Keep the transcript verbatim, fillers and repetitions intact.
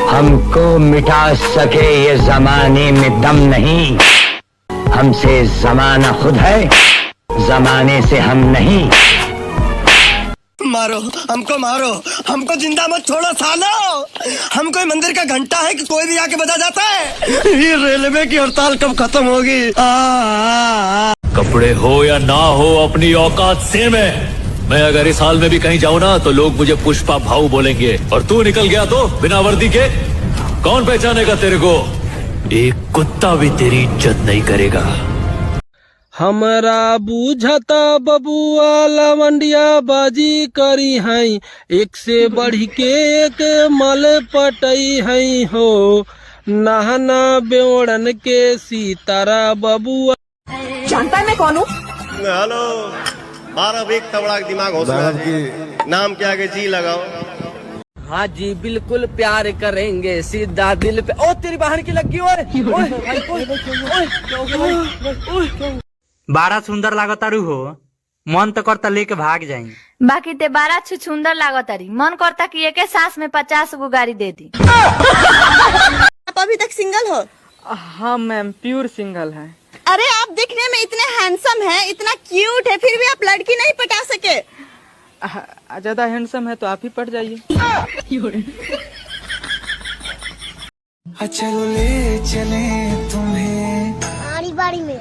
हमको मिटा सके ये जमाने में दम नहीं, हमसे जमाना खुद है, जमाने से हम नहीं। मारो, हमको मारो, हमको जिंदा मत छोड़ो सालो। हम कोई मंदिर का घंटा है कि कोई भी आके बजा जाता है? ये रेलवे की हड़ताल कब खत्म होगी? आ, आ, आ। कपड़े हो या ना हो, अपनी औकात सेम है। मैं अगर इस हाल में भी कहीं जाऊं ना, तो लोग मुझे पुष्पा भाऊ बोलेंगे, और तू निकल गया तो बिना वर्दी के कौन पहचानेगा तेरे को? एक कुत्ता भी तेरी इज्जत नहीं करेगा। हमरा बूझता बबुआ लवंडिया बाजी करी हैं, एक से बढ़ के एक मल पटई हैं हो। नहना बेवड़न के सीतारा बबुआ। जानता है मैं कौन हूँ? हेलो, बारह बीघ तबड़ा के दिमाग हो साहब की। नाम के आगे जी लगाओ। हाँ जी, बिल्कुल प्यार करेंगे, सीधा दिल पे। ओ, तेरी बहन की लग गई, ओए, ओए, भाई, ओए, ओए, क्या हो गया भाई? ओए, ओए, क्या हो गया? बड़ा सुंदर लागतारू हो, मन तो करता लेके भाग जाई। बाकी ते बड़ा छुछुंदर लागतारी, मन करता कि एके सांस में पचास गो गारी दे दी। आप अभी तक सिंगल हो? हाँ मैम, प्योर सिंगल है। अरे, आप दिखने में इतने हैंडसम हैं, इतना क्यूट है, फिर भी आप लड़की नहीं पटा सके। आ, ज्यादा हैंडसम है तो आप ही पट जाइए। चलो ले चले तुम्हें। आड़ी बाड़ी में।